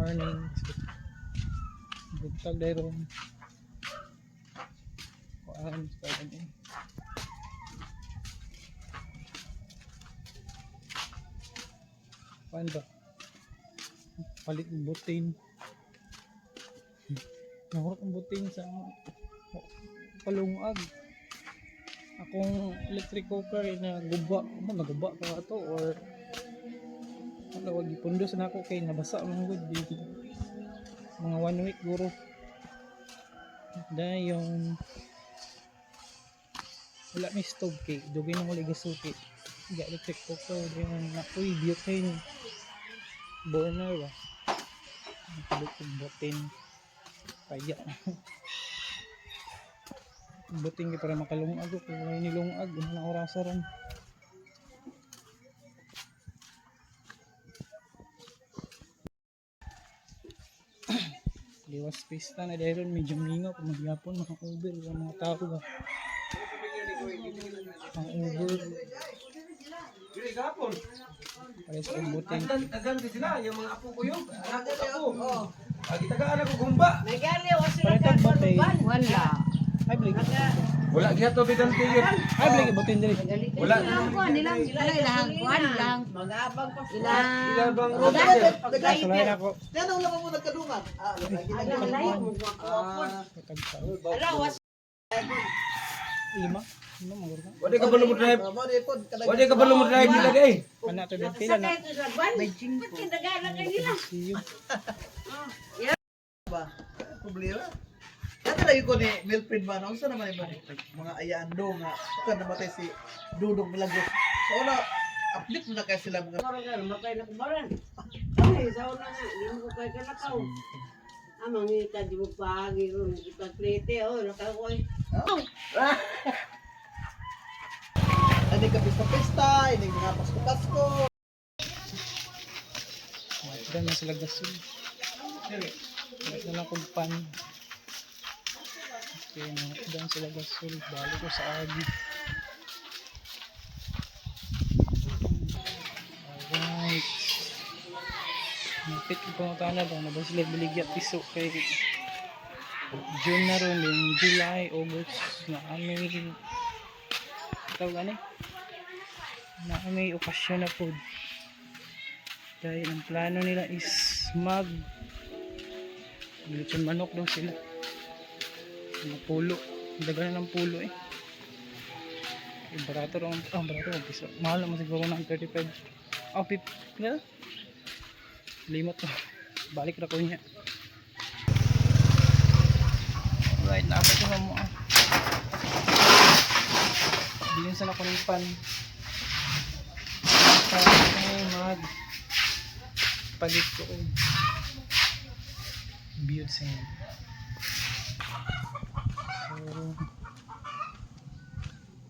Morning. Buntag dahil. Kuan sa eh. Kuan ba? Palit ng butane. Nahurot ang butane sa palungag. Akong electric cooker na guba, mo naguba pa ato or wala, wag gipundos na ako kay nabasa man gud di mga one week guro. Dayon wala may stove kay dugay na wala gasuki ga electric cooker. Dayon na uy, butane burner ba. Palit og butane kaya butane kay para makalungag ko kung wala nilungag ano na orasa ron. Liwas pista na dahil medyo mingaw kung magyapon mga Uber, ang mga tao ba, ang Uber Dili gapon. para sa butane. Daghan daghan di sila yung mga apo ko yun. Anak ko apo. Agi tagaan ako gumba. Palitan butane. Wala. Ay balik. Wala gihato bidan tiyo. Ay balik butane diri. Wala. Kuan nilang wala ilang kuan lang. Ilang Ila bang road? Sulayan ako. Yan ang lamang mo nagkadungan. Ah, lagi lagi. Lima lima mga guro. Wala ka balong drive. Mo di pod kanang Wala ka balong drive nila kay. Ana to pila na. See you. Ba. Problema. Dati lagi ko ni Milfred ba, unsa naman yung mga ayando nga kan namatay si Dudong Milagros. So una update mo na kay sila mga ini ka pista-pista, ini mga Pasko-Pasko. Dan na sila gasol. Balik na lang kong pan. Okay, dan sila gasol. Balik ko sa agi. Alright. Napit ko pangutana ba? Nabang sila biligya piso kay June na ron din. July, August na aming tawag ano eh? Na may okasyon na po. Dahil ang plano nila is mag lechon manok daw sila. Mga pulo. Ang daga na ng pulo eh. Eh, barato raw. Ah, barato raw. Piso. Mahal naman siguro ng 35. Oh, 50. Pila? Limot to. Balik ra ko niya. Alright, naabot ko na mo ah. Bilhin sana ko ng pan. Para mag palit ko og butane. So,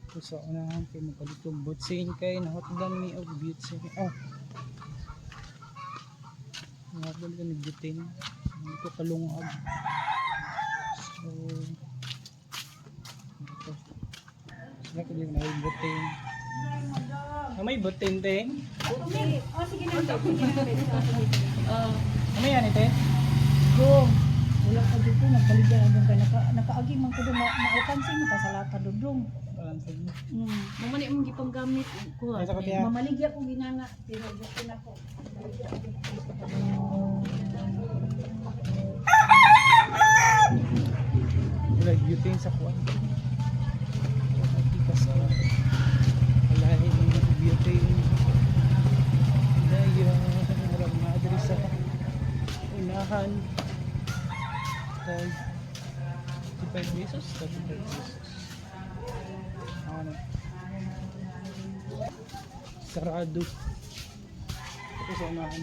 ito sa unahan kay magpalit og butane kay nahotdan mi og butane. Oh. Nahotdan kami butane. Hindi ko kalungag. So, ito. Sila ko din may butane. Ah, may butane din. Oh, sige na. Sige na. Ano yan ite? Go. Wala ka dito, nagpaligyan ang kay naka nakaagi man ko do ma maukansin mo ta sa lata dudong. Balansa mo. Mo man imong gipanggamit ko. Ay, sa katiya. Mamaligya ko ginana pero gusto na ko. Wala butane sa kuwan. Wala ka sa wala yung butane. Dahil murag na diri sa unahan. Tag 55 pesos, 35 pesos. Ano? Sarado. Ito sa unahan.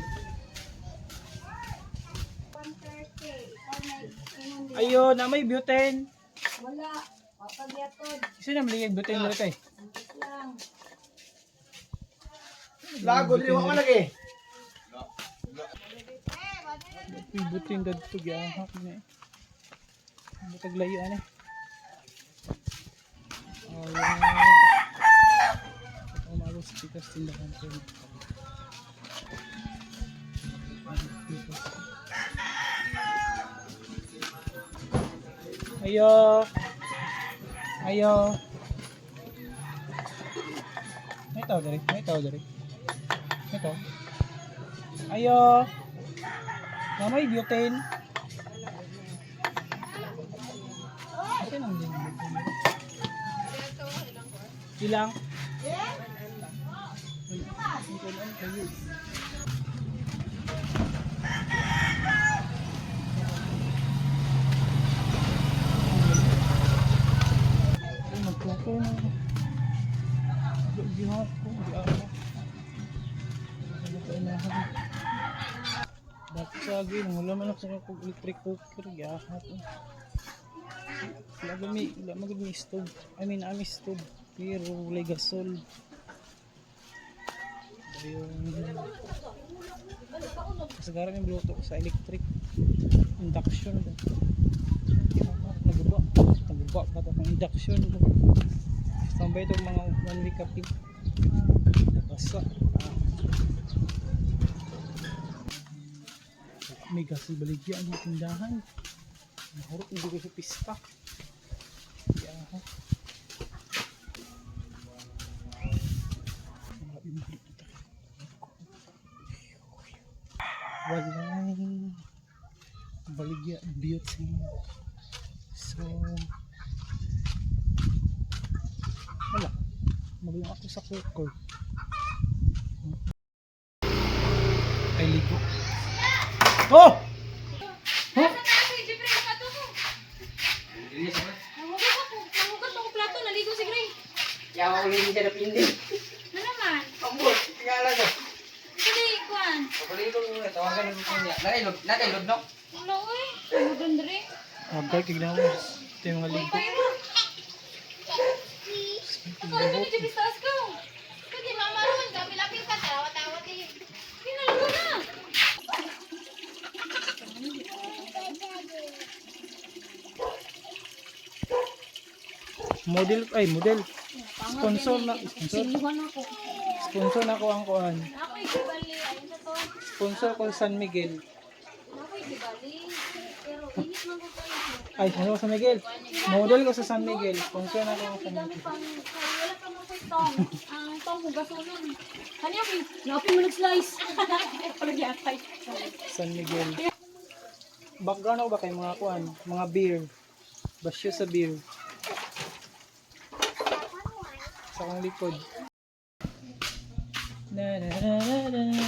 Ayun, na may butane. Wala. Papagyatod Isa na maligay butane dito eh. lang. Lago dili wa man lagi. Uy, butane dadto gihak na eh. Butag layo ani. Alright. Umago sa pikas tindahan ko. Pikas. Ayo. Ayo. May tao diri, may tao diri. May tao. Ayo. Mamay butane. Ate nang din butane. Ilang? Uy, ang kunan kayo. Ay, magkuko na. Gihap ko, di ako. Ano pa inahan? Dati sa agin, wala man ako sa akong electric cooker, gihap. Wala ba may, wala magud may stove. I mean, ami stove. Pero wala gasol. Yung kasagaran yung luto ko sa electric induction ba. Naguba. Naguba pa ito kung induction ba. Tambay itong mga one week kape. Nabasa. Ah. May gasol baligya ang tindahan. Nahurot hindi ko sa pista. Yeah. Walay baligya beauty. So wala. Magaling ako sa cooker. Ay, ligo. Oh! Huh? Nahugas ako plato, naligo si Gray. Yawa ulit siya na pindi. Ano naman? Ambot, tingala ko. Sige, kuan. Pabalito mo, tawagan mo niya. Nakailod, nakailod no? Wala, uy. Ano dre? Agay, kignan mo. Ito yung mga Uy, ligo. kayo mo. Ako, ano ni Jeffrey sa taas ko? Kasi mama ron, gabi-lapil ka, tawa-tawa din. Pinaligo na. Model, ay model. Sponsor na, sponsor. Sinuhan ako. Sponsor na ko ang kuan. Ako, ikibali. Ayun sa to. Sponsor ko San Miguel. Ako, ikibali. Pero init man ko kayo. Ay, sponsor ko San Miguel. Model ko sa San Miguel. Sponsor na ko ang San Dami Miguel. pang, wala pa man ko'y tong. Ang tong hugasonon. Kani ako, naapin mo nag-slice. Pagyatay. San Miguel. Background ako ba kay mga kuan? Mga beer. Basyo sa beer. Sa akong likod. Na na na na na.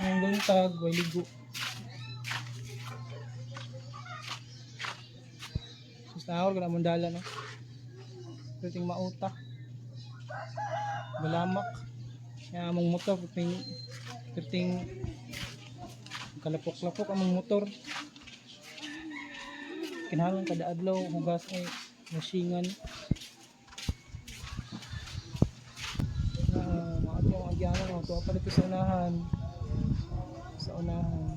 Ang buntag, way ligo. Sus na ako, ganang mundala, no? Pwedeng mauta. Balamak. Kaya among motor, pwedeng, pwedeng kalapok-lapok among motor. Kinahanglan kada adlaw hugas ay masingan. Ah, mga ato ang agyano, mga tuwa pa dito sa unahan. Sa unahan.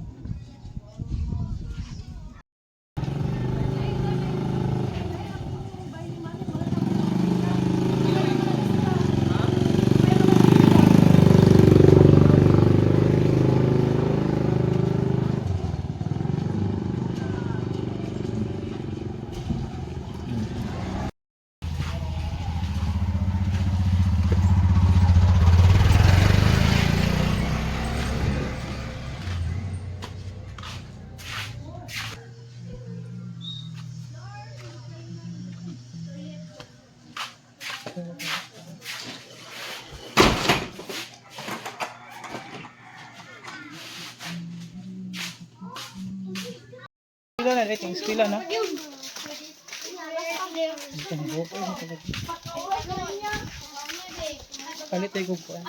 Pila na, ratings, pila na. Ito ang buhok, ay, talaga. Palit tayo kung kuan.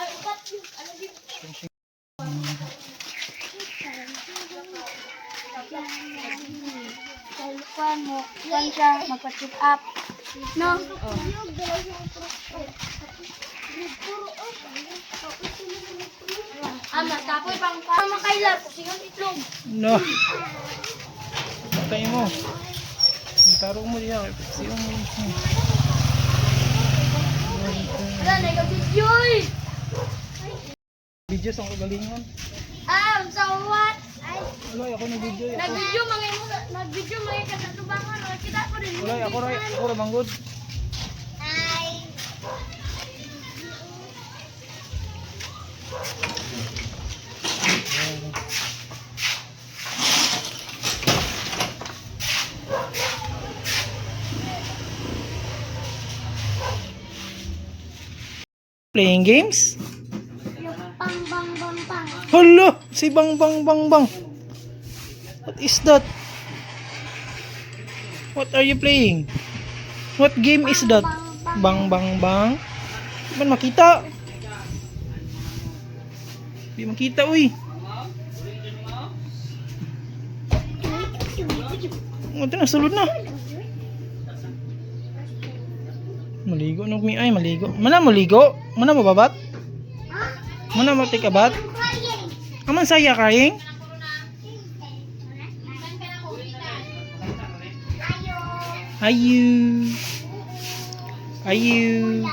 Kuan mo, kuan siya, magpa-check up. No? Ama, tapoy pang Ama kaila, kusingan itlog. No. Patay mo. Ang tarong mo diya. Siyong mo. Wala na ikaw video eh. Video sa kagalingon. So what? Wala, ako nag-video. Ako. Nag-video mga imo, nag-video mga katatubangan, kita ko rin. Wala, ako ra, ako ra manggod. Ay. Playing games? Yung pang bang bang bang. Hala, si Bang Bang Bang Bang. What is that? What are you playing? What game is that? Bang Bang Bang. Di man makita. Di makita, uy. Ito na, sulod na. Maligo na kami. Ay, maligo. Mana maligo? Mana mababat? Mana mo take a bath? Crying. Aman saya crying? Ayu. Ayu.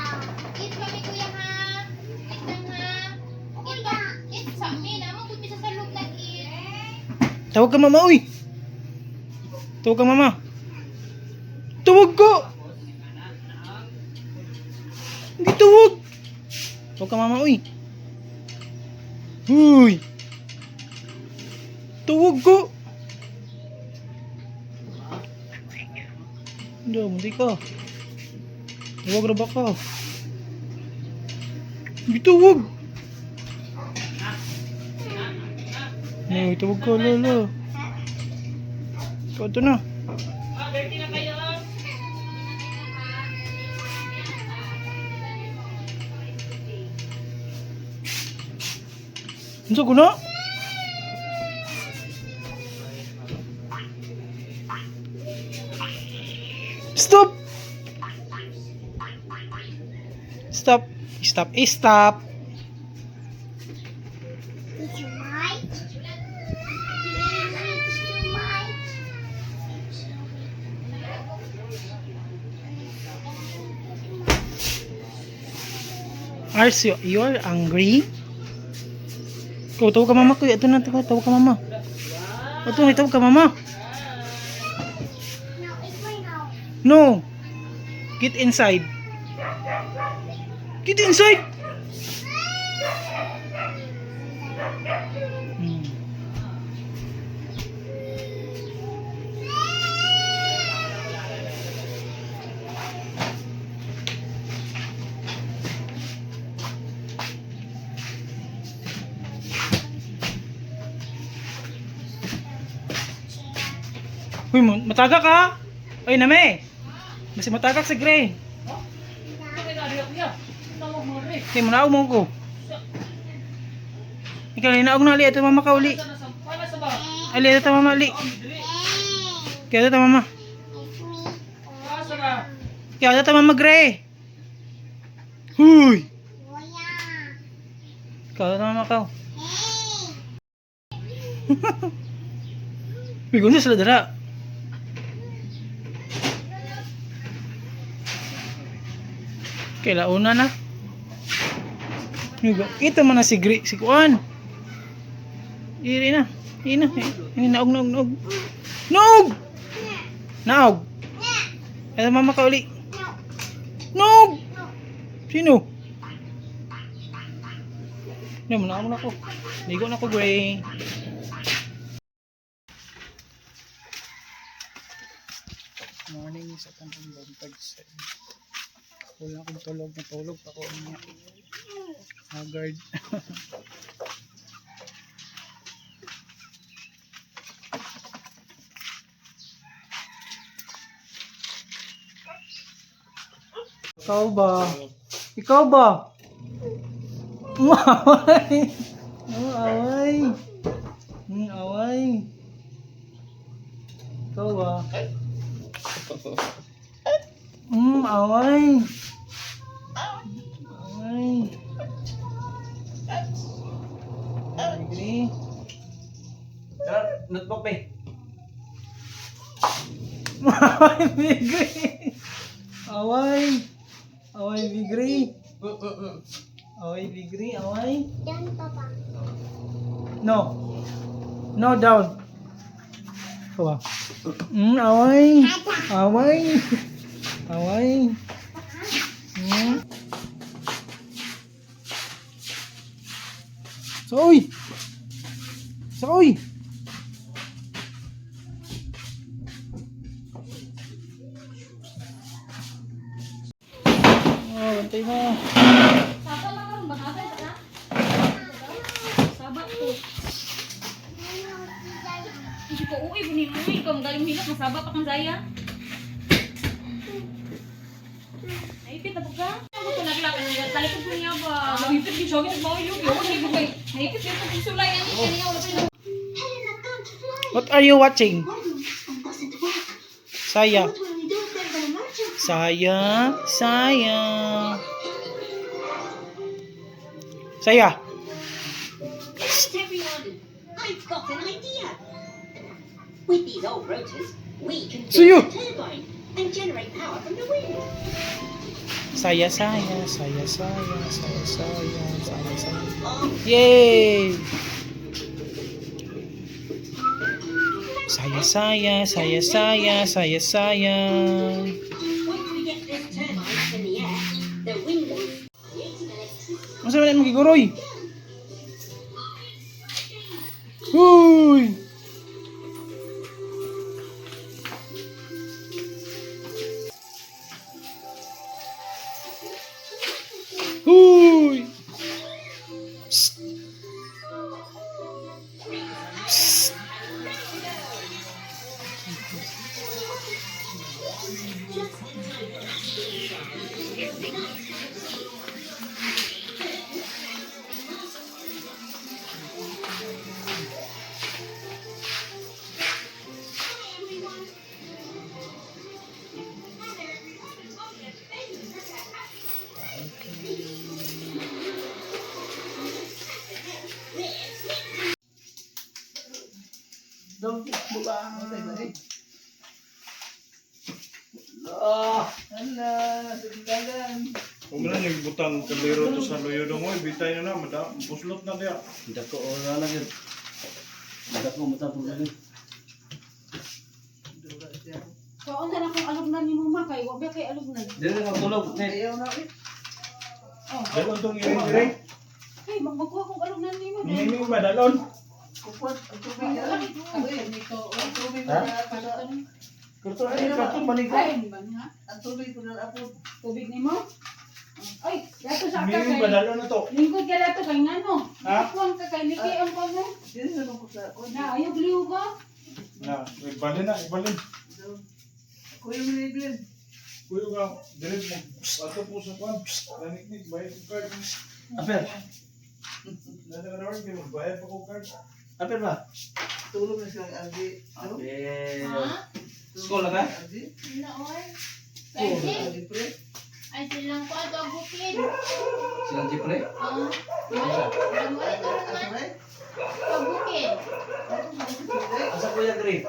Eat kami kuya ha. Eat lang ha. Kuya. Eat sa amin. Amo gud mi sa salog nag-eat. Tawag ka mama, uy. Tawag ka mama. Tawag ko. Hindi tawag. Tawag ka mama, uy. Uy. Tawag ko. Hindi, hindi ka. Tawag na ba ka? Hindi tawag. Ay, tawag ka, lala. Ikaw, ito na. Unsa ko na? Stop! Stop. Stop. Stop. Did you like? Did you like? Are you, you're angry? Ikaw, tawag ka mama ko. Ito na, tawag, tawag ka mama. Ito na, tawag ka mama. No, it's my house. No. Get inside. Get inside. Uy, mataga ka? Uy, name. Basta matagak sa Gray. Hindi mo naog mo ko. Ikaw, naog na ali. Ito mama ka uli. Ali, ito mama ali. Kaya ito mama. Kaya ito mama Gray. Huy! Kaya ito mama ka. Uy, gusto sila dara. Okay, launa na. Ito man na si Gri, si Kuan. Iri na. Iri na. Iri naog, naog, naog. Naog! Naog! Ito mama ka uli. Naog! Sino? Hindi mo na ako. Ligo na ako, Gray. Morning sa tampong bantag sa wala akong tulog, natulog pa ako niya. Haggard. Ikaw ba? Ikaw ba? Away! Away! Away! Ikaw ba? Away! Away! Agree? Tara, notebook pa eh. Away, Bigri! Away! Away, Bigri! Away, Bigri! Away! Yan, papa. No! No, down. Kawa. Away. Away. Away. So, uy. So, uy. Oh, bantay mo. Saba lang karon baka ka na. Saba ko. Hindi ko uwi, buni uwi ko magaling hilak masaba pa kang Zaya. Naipit na po ka? Ako ko naglakan niya. Talikod ko niya ba? Naipit din siya nagmao yung yung ko kay. Naipit siya kung sulay ani kaniya wala pa. What are you watching? Saya. Saya, saya. Saya. Everyone, I've got an idea. With these old rotors, we can See you. build a turbine and generate power from the wind. Saya, saya, saya, saya, saya, saya, saya, saya. Yay! Saya, saya, saya, saya, saya, saya. Once we get this turbine up in the air, the wind will creating electricity. Masa man magiguroy? Huy! Huy! Psst. Psst. Hala, sa dalan. Kung na yung butang kaldero to sa luyo dong, oy, bitay na na, mada, puslot na diya. Dako ora lang yun. Dako mo tapos na. Kaon na lang kung alugnan ni mo ma kay wa ba kay alugnan. Dili na tulog. Net. Ayaw na eh. Dalon tong iri-iri. Ay, magmakuha kong alugnan ni mo. Miming ba, dalon? Kukuan, ang tubig na. Uy, ang tubig Ha? na para Karton ay karton balik ko. Ay, ba nga? ang tubig ko na apod. Tubig ni mo? Ay, dato sa ka Miming ba, kay. dalon na to? Lingkod ka dato kay ngano? Ha? Kuan ka kay Niki ang kuan mo. Dili sa mga kusa. Na ayaw gliw ka. Na, ibalin na, ibalin. Kuya mo ni Glenn. Kuyo ka, dilit mo. Ato po sa kwan, naniknik, bayad ko card. Aper. Nasa ka naman, kayo, bayad pa ko card. Aper ba? Tulog na silang Aldi. Ano? Aper. Ha? School na ka? Aldi? Ano oy? Oh, Pwede. Aldi pre. Ay silang ko ato ang bukid. Silang Jeffrey? Oo. Wala wala ito Asa man. ba eh? Pag bukid. Asa Kuya Gray?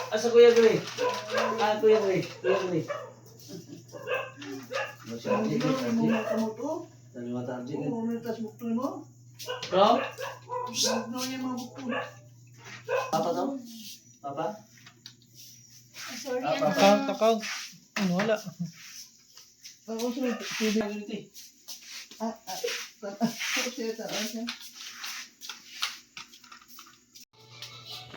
Asa Kuya Gray? Ah, Kuya Gray. Kuya Gray. Ano siya, Ang RJ? ginawa mo RJ? mga kamoto. Dalawa ta, RJ. Oo, may tas bukto mo. Bro? Bukto niya mga bukto. Papa to? Papa? Sorry ano. Takaw, takaw. Ano, wala. Tapos may tubig. Unity. Ah, ah. Siya, ah, siya.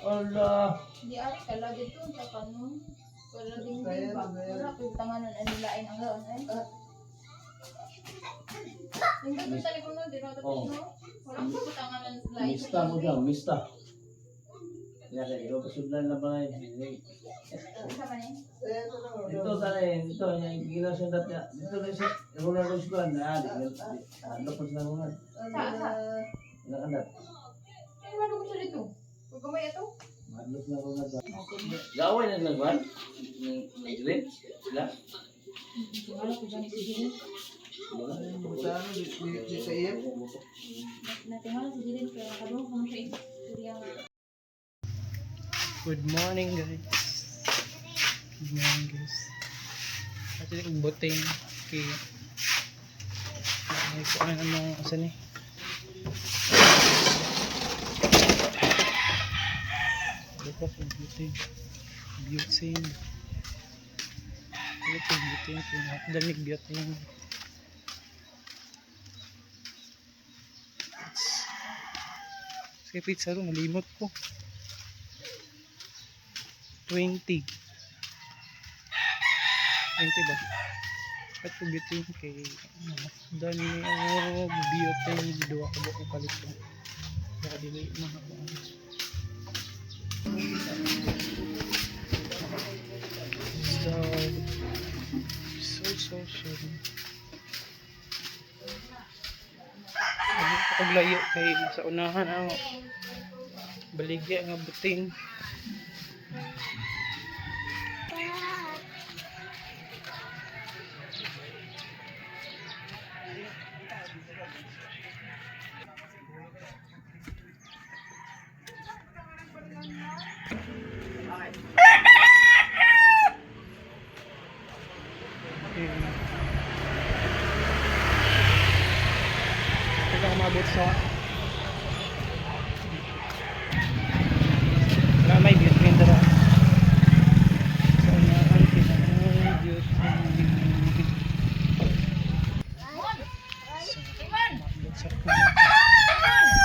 Allah. Di ari kala dito sa kanon. Wala din Kaya, ba? kaya. Wala ko tanganan ani lain ang laon ay. Hindi ko talaga no, di na tapos Oh. no. Wala ko tanganan lain. Mista mo daw, mista. Ya kay ilo pasudlan na ba eh. Sa man eh. Eh, ito na, oh. Dito sa eh, dito yung ginawa siya dati. Dito na siya Ronaldo siya na di. Ano pa sila Ronaldo? Sa asa. Ilang anak? Ay, wala ko siya dito. Huwag gamay ato. Madlok na Ronaldo. Gawin na lang ba? Nag-green? Sila? Wala ko gani si Jiren. Wala. Sa ano, di sa iya. Natingala si Jiren kaya nakadungog ko siya istorya. Good morning, guys. Good morning, guys. At yung buting kay ay ko ano mong asan eh. Bukas yung butane. Butane. Butane, butane. Hapdanig butane. Sige, pizza ro, nalimot ko. 20. 20 ba? At ko butane kay ano, dami og butane duha ka buok palit ko. Baka dili mga So so so so. Abi pa kog layo kay sa unahan ang baligya nga butane. Okay. Ito ka maabot sa wala may beauty vendor sa unahan kinahanglan beauty. So,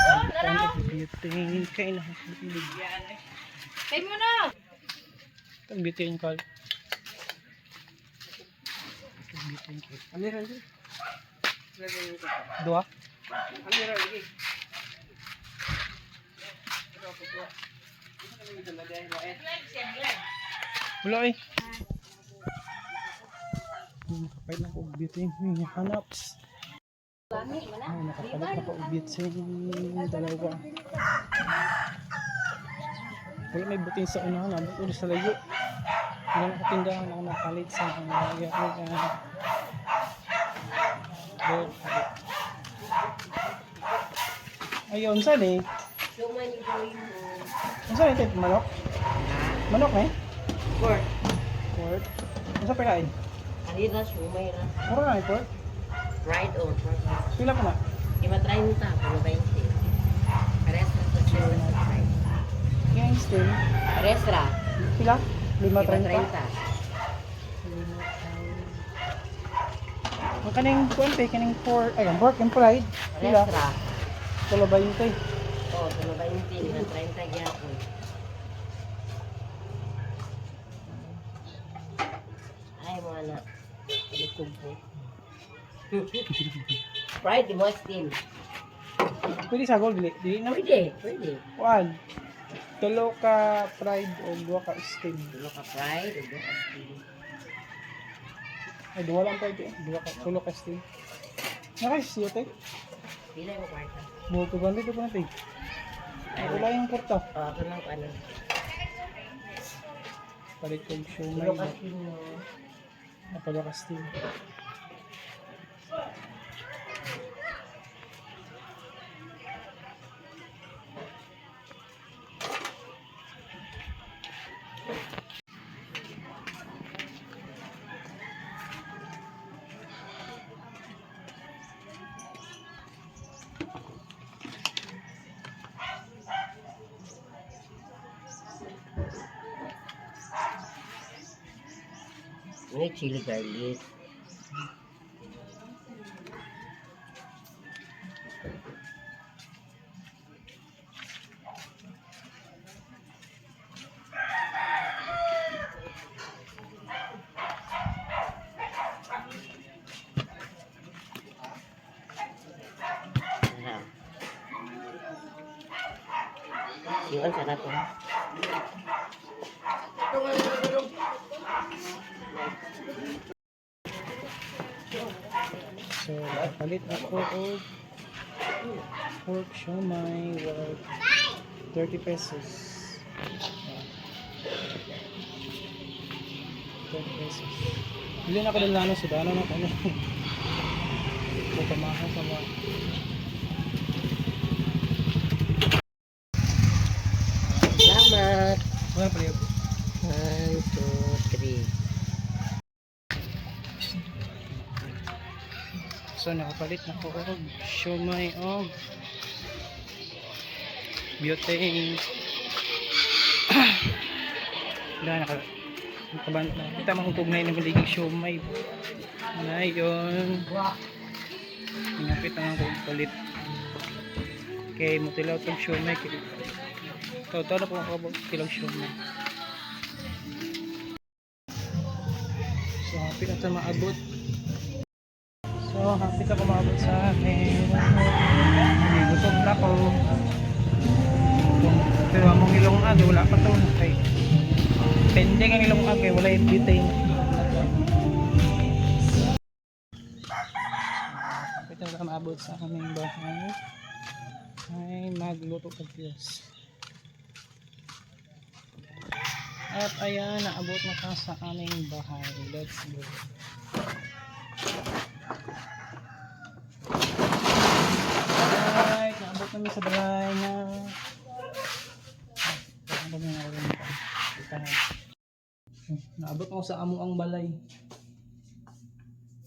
maabot sa beauty kay na. Kay mo na. Itong beauty and call. Itong beauty and call. Dua? Wala eh. Nakapalit na ko og beauty. Hanaps. Ay, nakapalit na ko og beauty. Dalawa. Wala may butin sa unahan. Abot ulo sa layo. Wala nakatindahan ako nakapalit sa mga Ayun, saan eh? Saan ito? Manok? Manok eh? Pork. Pork? Ano sa pagkain? Kanina, sumay ra. Mura na eh, pork? Fried or pork. Pila ko na? Ima 30, pero 20. Pares ra sa sila sa fried. Ngayon still. Pares ra. Pila? Lima 5.30. 30. Ang kaning kuan pa, kaning pork, ay, ang pork and fried. Pila? Pares ra. Tulo 20. Oh, tulo 20, lima 30 gyapon. Ay, mga na. Lukog po. Fried, di mo steam. Pwede sa gold, dili. Dili na. Pwede, pwede. Kuan. Tulo ka fried o duha ka steam. Tulo ka fried, tulo ka steam. Ay, duha lang pwede. Duha ka, tulo ka steam. Naka-steam, te. Pila mo kwarta? Buo ko ba? Dito pa natin. Wala yung kwarta. Oh, ako lang kung ano. Palit kong siomay. Tulo ka steam no. Napalo ka steam. May chili garlic. Sarap. Yung ang sarap oh. So, nakapalit ako og pork siomay worth 30 pesos. Ah. 30 pesos. Bili na ko din lano, sudano na ko ni. Putamahan sa mga. Salamat. Wala pala yun. 1, 2, 3. So, nakapalit na ko og siomay og butane. Wala, nakaban na. Kita mga na yung maligig siomay. Ngayon, Ingapit ang akong palit. Kay mutilaw tong siomay. Kay taw-taw na po ang tilaw siomay. So, hapit na tayo maabot. So, hapit ako maabot sa akin. Hindi, busog na ako. Pero among ilong agi, wala pa to. Okay. Pending ang ilong agi, wala yung butane. Hapit na tayo maabot sa aming bahay. Ay, magluto ka Diyos. At ayan, naabot na ka sa aming bahay. Let's go. Alright, naabot namin sa bahay na. Ano ba yung ako rin? Naabot ako sa amo ang balay.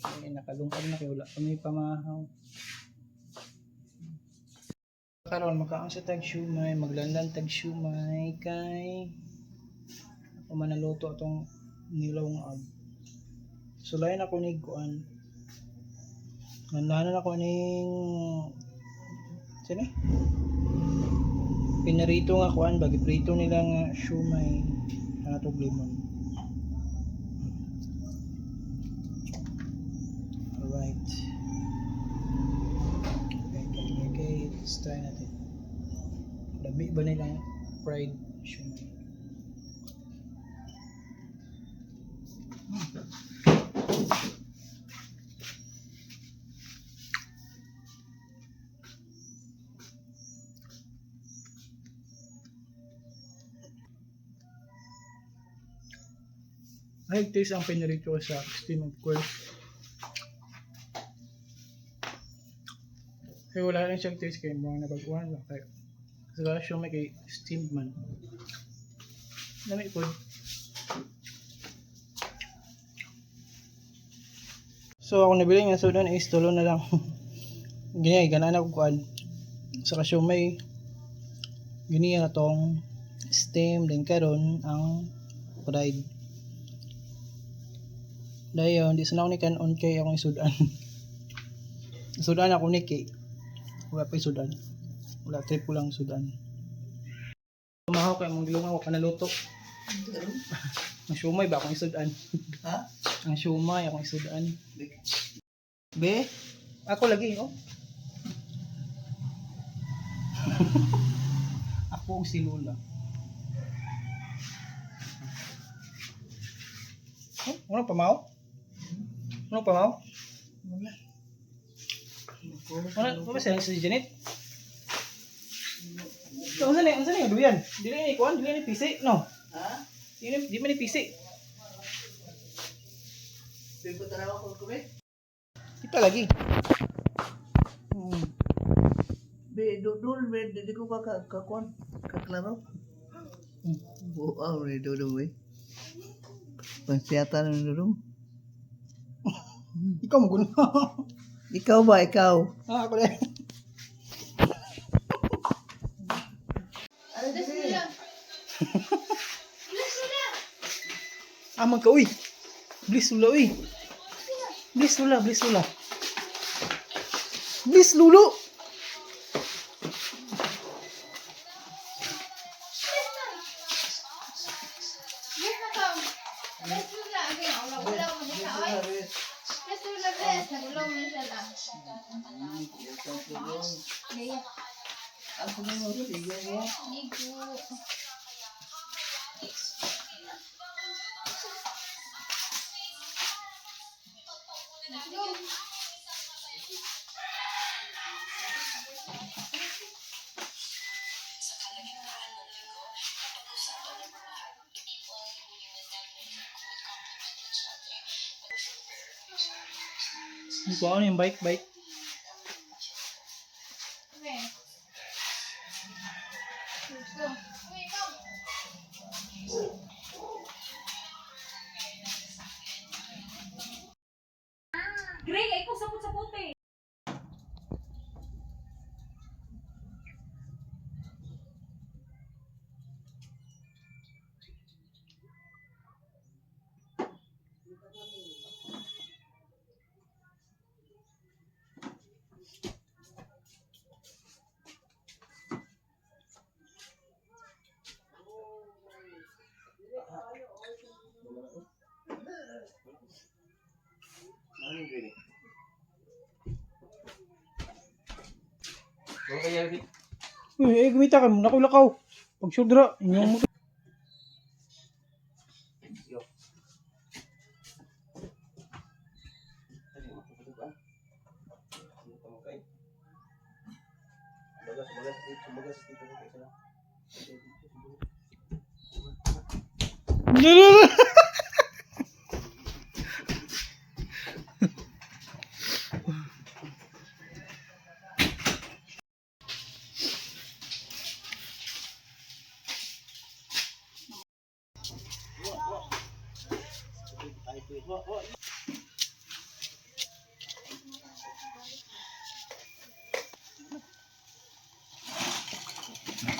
Ay, nakalungkad na kay wala kami pamahaw. Karon makaon sa tag siomai, maglanlan tag siomai kay ako manaluto atong nilaw nga ag. Sulayan ako ni kuan. Nandanan ako ning sino? Pinarito nga kuan bagi prito nila nga siomai atog limon. Alright. Okay. Let's try natin. Dami ba nilang fried siomai? Ay, taste ang pinarito ko sa steam, of course. Kaya wala rin siyang taste kay mga nabaguhan ba kay sa siya may kay steamed man. Lami po. So ako nabili nga so doon is tulo na lang. Ganyan, ganaan ako kuan. Sa siomay gini na tong steam din karon ang fried. Dayon, di sana ako ni kanon kay akong isudan. Sudan ako ni kay wala pa sudan. Wala trip ko lang sudan. Tumahaw kay mong gilungan wa ka naluto. Ang siomay ba akong isudan? Ha? Ang siomay akong isudan. Be? Ako lagi oh. Ako ang si Lola. Oh, ano pa mao? Ano pa mao? Wala. Ano pa ba si Janet? So, unsa ni duyan? Dili ni kuan, dili ni PC, no. Ha? Dili di man ni PC. Be ko tanaw ko ko be. Kita lagi. Be dudul be di ko ka ka kuan kaklaro. Buaw ni dudul be. Pansiyata ni dudul. Ikaw mo guna. Ikaw ba ikaw? Ah, ako din. Bless Lula. Bless Lula. Amang ka uy. Bliss Lula uy. Bliss Lula, Bliss Lula. Bliss Lulu. Bless na ka. Bless Lula. Okay, ulaw-ulaw mo na siya, oy. Bless Lula, bless. Nag-ulaw mo na siya lang. Gaya. Ako na mo sige mo. Ligo. Let's go. Hindi ko ano yung bike, bike. Okay. Let's go. Wait, come. Gray, ay ko sapot-sapot eh. Uy, eh, gumita ka mo. Nakulakaw. Pagsudra. Inyong mo. No, no, no.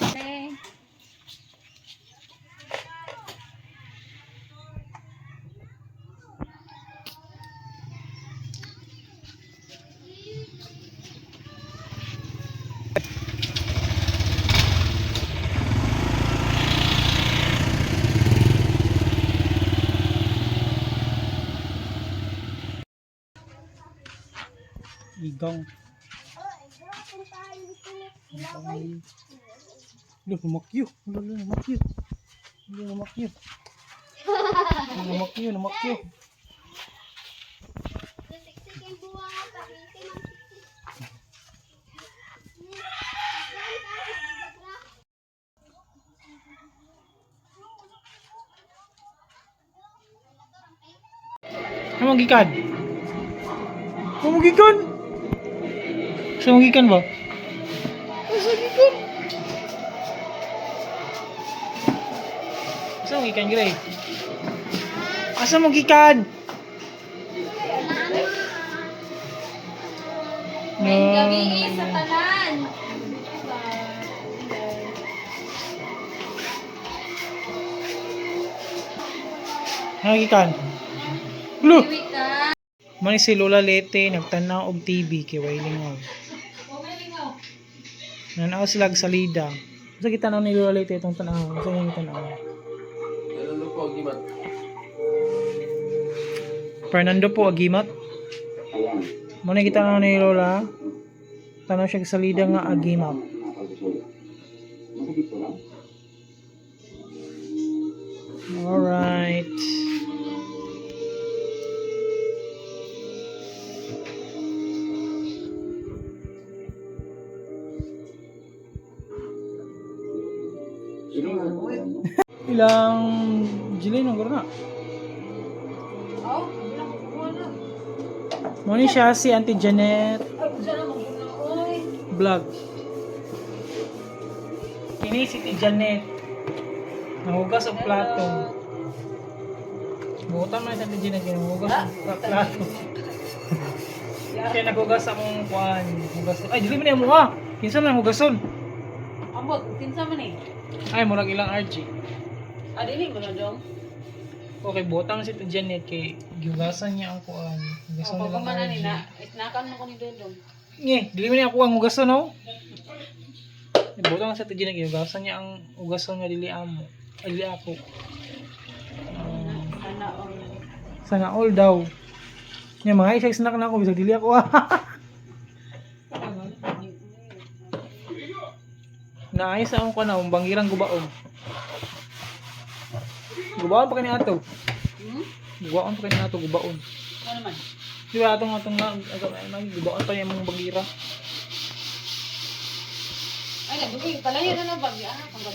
Okay. Igang. Lo, namakyo. Lo, lo, namakyo. Lo, namakyo. Lo, namakyo, namakyo. Ano gikan? Ano gikan? Sa mong gikan ba? Sa gikan? Sa mong gikan, Gray? Asa mong gikan? No. May gabi sa tanan. Ano gikan? Lo! Wait ka. Mani si Lola Lete nagtanaw og TV kay way lingaw. Nanaw sila og salida. Sa gitanaw ni Lola Lete itong tanaw. Sa iyang tanaw. Fernando po Agimat. Muna kita ni Lola. Tanaw siya og salida nga Agimat. Alright. Ilang Jilin ang na. Oh, wala ko kuha na. Mo ni siya si Auntie Janet Ay, usa na mo oy. vlog. Kini si Auntie Janet. Nahugas og plato. Buotan man si Auntie Janet kay nahugas og plato. Siya naghugas akong kuan, hugas. Ay, dili man niya mo ah. Kinsa man ang hugason? Ambot, kinsa man eh. Ay, murag ilang RG. Ah, dili mo na dong. Okay, buotan man si Auntie Janet kay gihugasan niya ang kuan. Hugason Oh, nilang pag man RG. ani na, itnakan mo ko ni Dodong. Nge, dili man niya ako ang hugason, no? Buta lang sa tiyan hugasan niya ang hugason nga dili amo. Ay, dili ako. Sana all. Sana all daw. Nya mga isa snack na ako bisag dili ako. Naay sa akong kanaw, bangirang gubaon. Gubaon pa kani ato. Hmm? Gubaon pa kani ato, gubaon. Ano man? Di ba atong atong na atong gubaon pa niya mga bangira. Ay, nabuhi palayo na na bag. Ah, pang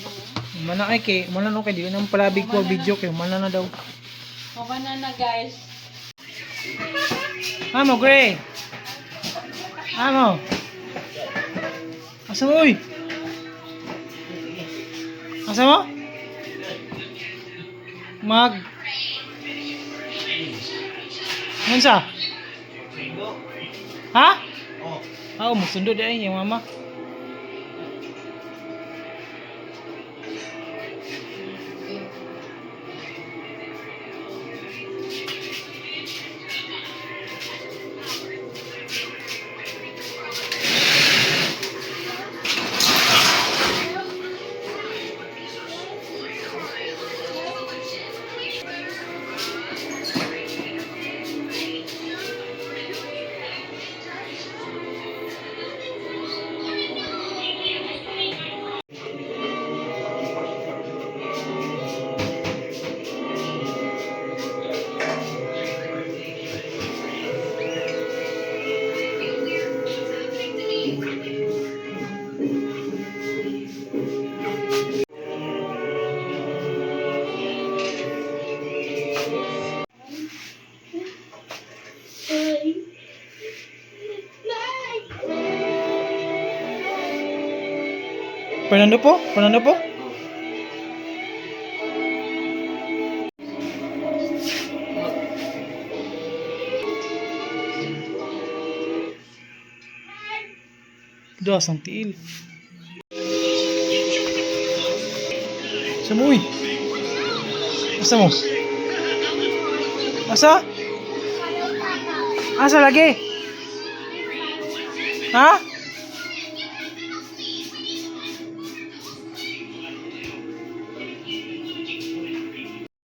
Mana ay kay, mana no kay dili nang palabig ko video kay mana na daw. Mama na na guys. Amo, Gray. Amo. Asa mo, uy? Asa mo? Mag. Ano sa? Ha? Oh. Ah, oh, magsundo di ay, yung mama. Fernando po? Fernando po? Duha ang tiil. Sa mo, uy? Asa mo? Asa? Asa lagi? Ha?